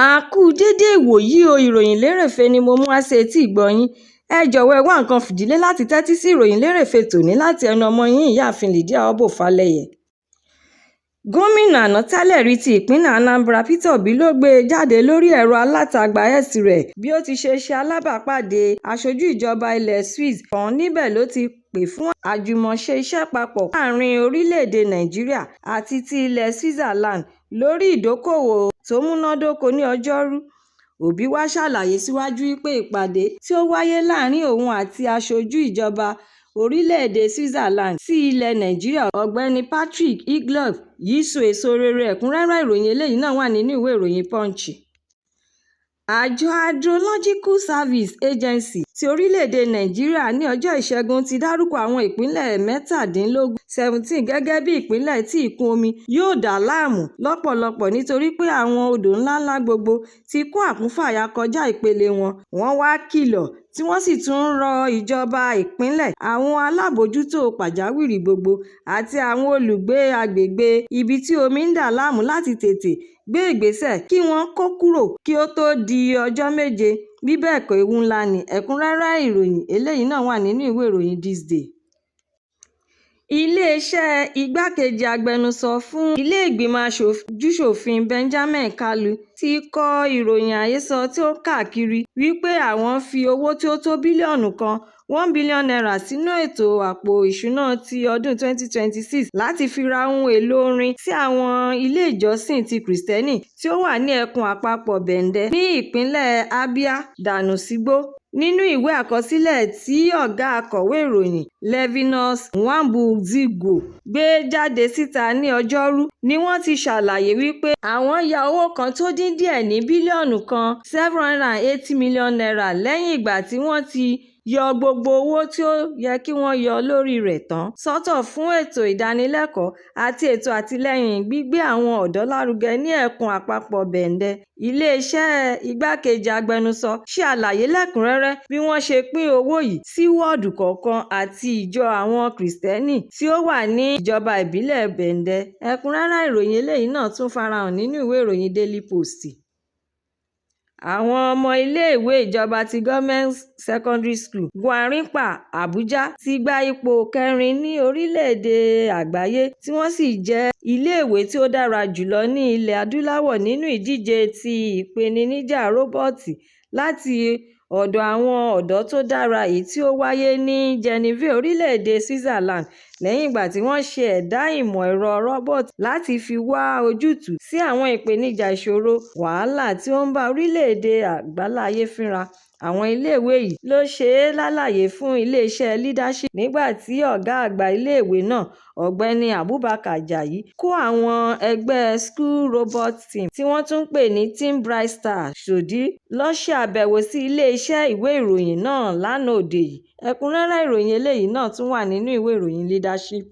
A kú dédé ìwòyí o. Ìròyìn lérèfé ni mo mú wá sí etí ìgbọ́ yín. Ẹ jọ̀wọ́, ẹ wá nǹkan fìdílé láti tẹ́tí sí ìròyìn lérèfé tòní láti ẹnu ọmọ yín, Ìyáàfin Lydia Obó Falẹyẹ. Gómìnà àná tẹ́lẹ̀ rí ti ìpínlẹ̀ Anambra, Peter Obi, ló gbé e jáde lórí ẹ̀rọ alátagbà X rẹ̀ bí ó ti ṣe ṣe alábàápàdé aṣojú ìjọba ilẹ̀ Swiss kan. Níbẹ̀ ló ti pè fún àjùmọ̀ṣe iṣẹ́ papọ̀ láàárín orílẹ̀-èdè Nàìjíríà àti ti ilẹ̀ Switzerland lórí ìdókòwò tó múnádóko. Ní Ọjọ́rú, Obi wá ṣàlàyé síwájú wípé ìpàdé tí ó wáyé láàárín òun àti aṣojú ìjọba orílẹ̀-èdè Switzerland sí ilẹ̀ Nàìjíríà, Ọ̀gbẹ́ni Patrick Egloff yìí so èso rere. Ẹ̀kúnrẹ́rẹ́ ìròyìn eléyìí náà wà nínú ìwé ìròyìn Punch. Àjọ Hydrological Service Agency ti orílẹ̀-èdè Nàìjíríà ní ọjọ́ Ìṣẹ́gun ti dárúkọ àwọn ìpínlẹ̀ 17 17 gẹ́gẹ́ bí ìpínlẹ̀ tí ìkún omi yóò dà láàmú lọ́pọ̀lọpọ̀ nítorí pé àwọn odò ńláńlá gbogbo ti kún àkúnfàyà kọjá ìpele wọn. Wọ́n wá kìlọ̀ tí wọ́n sì tún rọ ìjọba ìpínlẹ̀, àwọn alábòójútó pàjáwìrì gbogbo àti àwọn olùgbé agbègbè ibi tí omi ń dà láàmú láti tètè gbé ìgbésẹ̀ kí wọ́n kó kúrò kí ó tó di ọjọ́ 7, bí bẹ́ẹ̀ kọ́, ewu ńlá ni. Ẹ̀kúnrẹ́rẹ́ ìròyìn eléyìí náà wà nínú ìwé ìròyìn This Day. Iléeṣẹ́ igbákejì agbẹnusọ fún ilé-ìgbìmọ̀ aṣojú-ṣòfin, Benjamin Kalu, ti kọ ìròyìn àhesọ tí ó ń káàkiri wípé àwọn fi owó tí ó tó bílíọ̀nù kan ₦1 billion sínú ètò àpò ìṣúná ti ọdún 2026 láti fi ra ohun èlò orin sí àwọn ilé ìjọsìn ti Kìrìsìtẹ́nì tí ó wà ní ẹkùn àpapọ̀ Bende ní ìpínlẹ̀ Abia dànù sígbó. Nínú ìwé àkọsílẹ̀ tí ọ̀gá akọ̀wé ìròyìn, Livinus Nwabuzigwo, gbé jáde síta ní Ọjọ́rú ni wọ́n ti ṣàlàyé wípé àwọn ya owó kan tó dín díẹ̀ ní bílíọ̀nù kan ₦780 million lẹ́yìn ìgbà tí wọ́n ti yọ gbogbo owó tí ó yẹ kí wọ́n yọ lórí rẹ̀ tán, sọ́tọ̀ fún ètò ìdánilẹ́kọ̀ọ́ àti ètò àtìlẹ́yìn gbígbé àwọn ọ̀dọ́ lárugẹ ní ẹkùn àpapọ̀ Bende. Iléeṣẹ́ igbákejì agbẹnusọ ṣe àlàyé lẹ́kùnrẹ́rẹ́ bí wọ́n ṣe pín owó yìí sí wọ́ọ̀dù kọ̀ọ̀kan àti ìjọ àwọn Kìrìsìtẹ́nì tí ó wà ní ìjọba ìbílẹ̀ Bende. Ẹ̀kúnrẹ́rẹ́ ìròyìn eléyìí náà tún farahàn nínú ìwé ìròyìn Daily Post. Àwọn ọmọ iléèwé ìjọba ti Government Secondary School, Gwarinpa, Abuja ti gba ipò kẹrin ní orílẹ̀-èdè àgbáyé tí wọ́n sì jẹ́ iléèwé tí ó dára jùlọ ní ilẹ̀ Adúláwọ̀ nínú ìdíje ti ìpèníjà róbọ́ọ̀tì láti ọ̀dọ̀ àwọn ọ̀dọ́ tó dára, èyí tí ó wáyé ní Geneva, orílẹ̀-èdè Switzerland, lẹ́yìn ìgbà tí wọ́n ṣe ẹ̀dá ìmọ̀ ẹ̀rọ róbọ́ọ̀tì láti fi wá ojútùú sí àwọn ìpèníjà ìṣòro wàhálà tí ó ń bá orílẹ̀-èdè àgbáláyé fínra. Àwọn iléèwé yìí ló ṣe é lálàyé fún iléeṣẹ́ Leadership nígbà tí ọ̀gá àgbà iléèwé náà, Ọ̀gbẹ́ni Abubakar Ajayi, kó àwọn ẹgbẹ́ School Robot Team, tí wọ́n tún ń pè ní Team Bright Stars, sòdí lọ ṣe àbẹ̀wò sí iléeṣẹ́ ìwé ìròyìn náà lánàá òde yìí. Ẹ̀kúnrẹ́rẹ́ ìròyìn eléyìí náà tún wà nínú ìwé ìròyìn Leadership.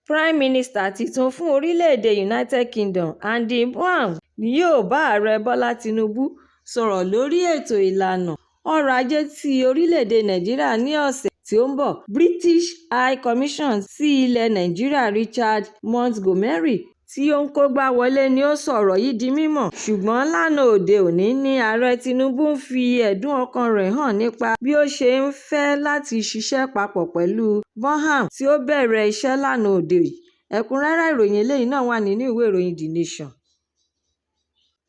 Prime Minister tuntun fún orílẹ̀-èdè United Kingdom, Andy Bonham, ni yóò bá Ààrẹ Bọ́lá Tinubu sọ̀rọ̀ lórí ètò ìlànà ọrọ̀ ajé ti orílẹ̀-èdè Nàìjíríà ní ọ̀sẹ̀ tí ó ń bọ̀. British High Commission sí ilẹ̀ Nàìjíríà, Richard Montgomery, tí ó ń kógbá wọlé ni ó sọ ọ̀rọ̀ yìí di mímọ̀, ṣùgbọ́n lánàá òde òní ni Ààrẹ Tinubu ń fi ẹ̀dùn ọkàn rẹ̀ hàn nípa bí ó ṣe ń fẹ́ láti ṣiṣẹ́ papọ̀ pẹ̀lú Bonham tí ó bẹ̀rẹ̀ iṣẹ́ lánàá òde yìí. Ẹ̀kúnrẹ́rẹ́ ìròyìn eléyìí náà wà nínú ìwé ìròyìn The Nation.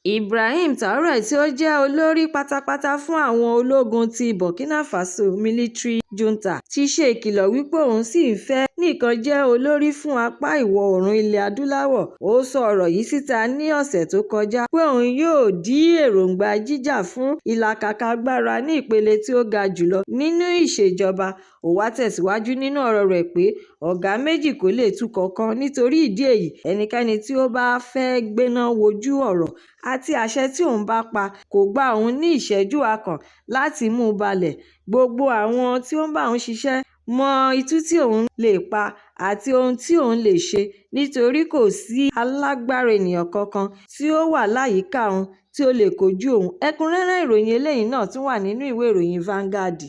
Ibrahim Traoré, tí ó jẹ́ olórí pátápátá fún àwọn ológun ti Burkina Faso military junta, ti ṣe ìkìlọ̀ wípé òun sì ń fẹ́ nìkan jẹ́ olórí fún apá ìwọ̀-oòrùn ilẹ̀ Adúláwọ̀. Ó sọ ọ̀rọ̀ yìí síta ní ọ̀sẹ̀ tó kọjá pé òun yóò dí èròńgbà jíjà fún ìlàkàkà agbára ní ìpele tí ó ga jùlọ nínú ìṣèjọba. Ó wá tẹ̀síwájú nínú ọ̀rọ̀ rẹ̀ pé ọ̀gá méjì kò lè tukọ̀ kan, nítorí ìdí èyí ẹnikẹ́ni tí ó bá fẹ́ gbéná wojú ọ̀rọ̀ àti àṣẹ tí òun bá pa kò gba òun ní ìṣẹ́jú akàn láti mú balẹ̀. Gbogbo àwọn tí ó ń bá òun ṣiṣẹ́ mọ itú tí òun lè pa àti ohun tí òun lè ṣe, nítorí kò sí alágbára ènìyàn kankan tí ó wà láyìíká òun tí ó lè kojú òun. Ẹ̀kúnrẹ́rẹ́ ìròyìn eléyìí náà tún wà nínú ìwé ìròyìn Vanguard.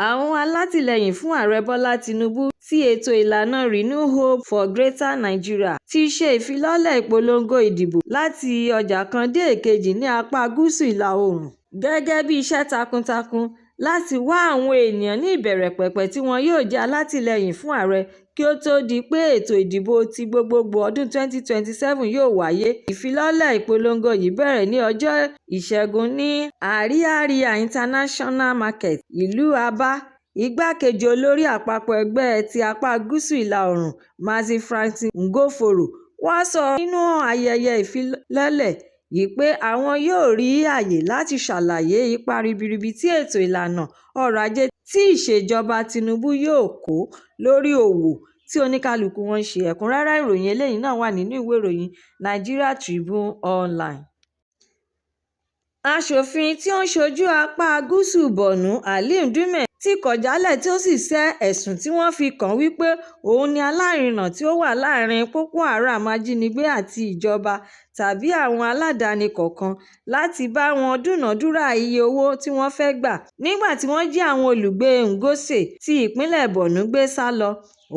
Àwọn alátìlẹyìn fún Ààrẹ Bọ́lá Tinubu ti ètò ìlànà Renewed Hope for Greater Nigeria ti ṣe ìfilọ́lẹ̀ ìpolongo ìdìbò láti ọjà kan dé èkejì ní apá Gúúsù Ìlà-Oòrùn gẹ́gẹ́ bí iṣẹ́ takuntakun láti wá àwọn ènìyàn ní ìbẹ̀rẹ̀pẹ̀pẹ̀ tí wọn yóò jẹ́ alátìlẹyìn fún ààrẹ kí ó tó di pé ètò ìdìbò ti gbogbogbò ọdún 2027 yóò wáyé. Ìfilọ́lẹ̀ ìpolongo yìí bẹ̀rẹ̀ ní ọjọ́ Ìṣẹ́gun ní Ariaria International Market, ìlú Aba. Igbákejì olórí àpapọ̀ ẹgbẹ́ ti apá Gúúsù Ìlà-Oòrùn, Mazi Francis Nwofodo, wá sọ nínú ayẹyẹ ìfilọ́lẹ̀ yìí pé àwọn yóò rí àyè láti ṣàlàyé ipa ribiribi tí ètò ìlànà ọrọ̀ ajé tí ìṣèjọba Tinubu yóò kó lórí òwò tí oníkálukú wọn ń ṣe. Ẹ̀kúnrẹ́rẹ́ ìròyìn eléyìí náà wà nínú ìwé ìròyìn Nigeria Tribune Online. Aṣòfin tí ó ń ṣojú apá Gúúsù Borno, Ali Ndume, ti kọ̀ jálẹ̀ tí ó sì sẹ́ ẹ̀sùn tí wọ́n fi kàn án wípé òun ni alárinà tí ó wà láàárín Boko Haram ajínigbé àti ìjọba tàbí àwọn aládàáni kọ̀ọ̀kan láti bá wọn dúnàádúrà iye owó tí wọ́n fẹ́ gbà nígbà tí wọ́n jí àwọn olùgbé Ngoshe ti ìpínlẹ̀ Borno gbé sálọ.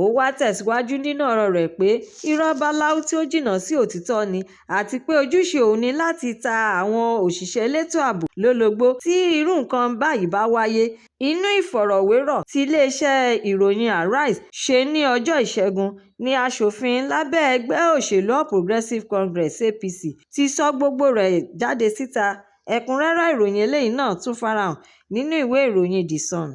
Ó wá tẹ̀síwájú nínú ọ̀rọ̀ rẹ̀ pé irọ́ báláú tí ó jìnnà sí òtítọ́ ni àti pé ojúṣe òun ni láti ta àwọn òṣìṣẹ́ elétò ààbò lólobó tí irú nǹkan báyìí bá wáyé. Inú ìfọ̀rọ̀wérọ̀ tí iléeṣẹ́ ìròyìn Arise ṣe ní ọjọ́ Ìṣẹ́gun ní aṣòfin lábẹ́ ẹgbẹ́ òṣèlú All Progressives Congress (APC) ti sọ gbogbo rẹ̀ jáde síta. Ẹ̀kúnrẹ́rẹ́ ìròyìn eléyìí náà tún farahàn nínú ìwé ìròyìn The Sun.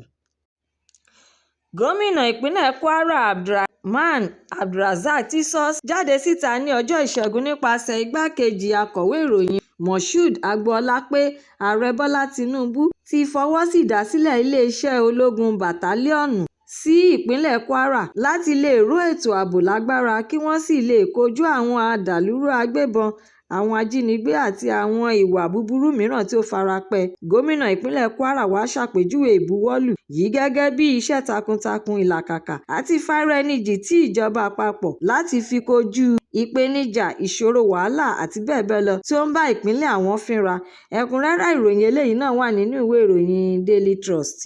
Gómìnà ìpínlẹ̀ Kwara Abdulrahman Abdulrazaq ti sọ jáde síta ní ọjọ́ Ìṣẹ́gun nípasẹ̀ igbákejì akọ̀wé ìròyìn Moshood Agboola pé Ààrẹ Bọ́lá Tinubu ti fọwọ́ sí ìdásílẹ̀ iléeṣẹ́ ológun bàtálíọ̀nù sí ìpínlẹ̀ Kwara láti lè ró ètò ààbò lágbára kí wọ́n sì lè kojú àwọn adàlúrú agbébọn, àwọn ajínigbé àti àwọn ìwà búburú mìíràn tí ó fara pẹ́. Gómìnà ìpínlẹ̀ Kwara wá ṣàpèjúwe ìbuwọ́lù yìí gẹ́gẹ́ bí iṣẹ́ takuntakun, ìlàkàkà àti ìfaraẹnijìn ti ìjọba àpapọ̀ láti fi kojú ìpèníjà, ìṣòro, wàhálà àti bẹ́ẹ̀ bẹ́ẹ̀ lọ tí ó ń bá ìpínlẹ̀ àwọn fínra. Ẹ̀kúnrẹ́rẹ́ ìròyìn eléyìí náà wà nínú ìwé ìròyìn Daily Trust.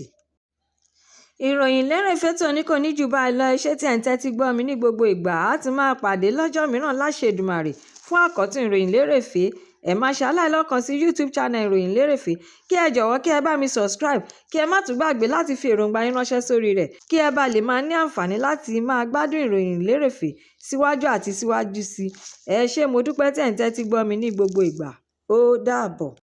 Ìròyìn lérèfé tòní kò ní jù báyìí lọ. Ẹ ṣé tí ẹ̀ ń tẹ́tí gbọ́ mi ní gbogbo ìgbà. A tún máa pàdé lọ́jọ́ mìíràn láṣẹ Èdùmàrè fún àkọ́tún ìròyìn lérèfé. Ẹ má ṣe aláìlọ́kan sí YouTube channel ìròyìn lérèfé, kí ẹ jọ̀wọ́ kí ẹ bá mi subscribe, kí ẹ má tún gbàgbé láti fi èròǹgbà yín ránṣẹ́ sórí rẹ̀ kí ẹ bá lè máa ní àǹfààní láti máa gbádùn ìròyìn lérèfé síwájú àti síwájú sí i. Ẹ ṣé, mo dúpẹ́ tí ẹ̀ ń tẹ́tí gbọ́ mi ní gbogbo ìgbà. Ó dàbọ̀.